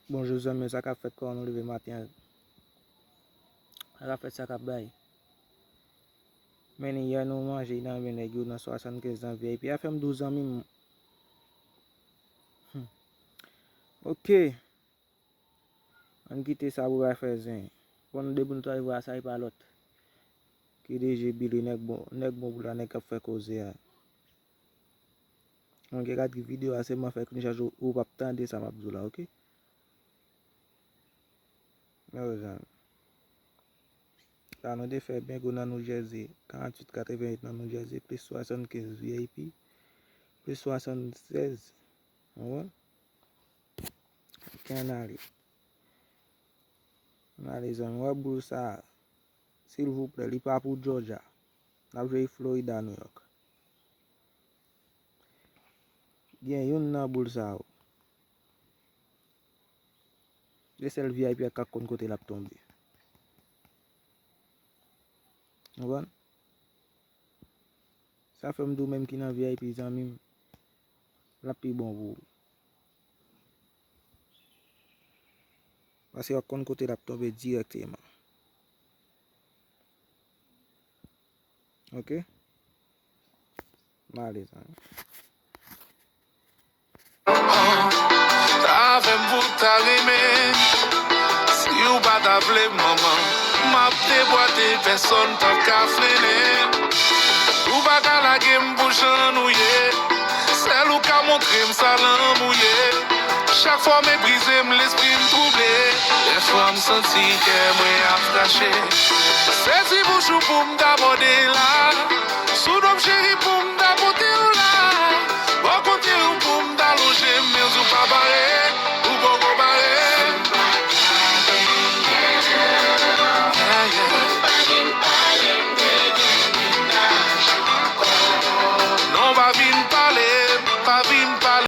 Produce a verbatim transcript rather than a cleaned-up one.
Bonjou zanmi, sa k ap fèt, kòman nou leve maten an? Sa k ap fèt, sa k ap bay? Men yè nou manje nan men nèg yo nan swasannkenz nan V I P a, fè m di w zanmi m. Hmm. Ok. Ann kite sa pou bay fè zen. Bon, depi nou t rive a sa, e pa lòt. K D G Billy, nèg bon, nèg bon pou la, nèg k ap fè koze a. Mwen gen gad videyo a, sèlman fè kounye a ou, ou p ap tande sa m ap di w la, ok? Yo, zanmi. La, nou te fè bingo nan New Jersey, karanntuit katreventuit nan New Jersey, plis swasannkenz V I P, plis swasannsèz. Ou konprann? Ok, ann ale. Ann ale, zanmi. Wè boul sa a. Silvouplè, li pa pou Georgia. N ap jwe Florida, New York. Gen youn nan boul sa yo. Se sèl V I P a k ka konn kote l ap tonbe. Ou konprann? Sa fè m di w menm ki nan V I P, zanmi m, l ap pi bon pou ou. Paske w ap konn kote l ap tonbe dirèkteman. Ok? M ale, zanmi. Avè m pou ta renmen. Si w pa ta vle m, manman, m ap debwate, pèsonn p ap ka frennen. Ou pa ka lage m pou jan nou ye. Sèl ou ka montre m sa lanmou ye. Chak fwa w meprize m, lespri m twouble. Dèfwa m santi kè mwen ap krache. Sezi bouch ou pou m ta mòde la. Sou do m cheri pou m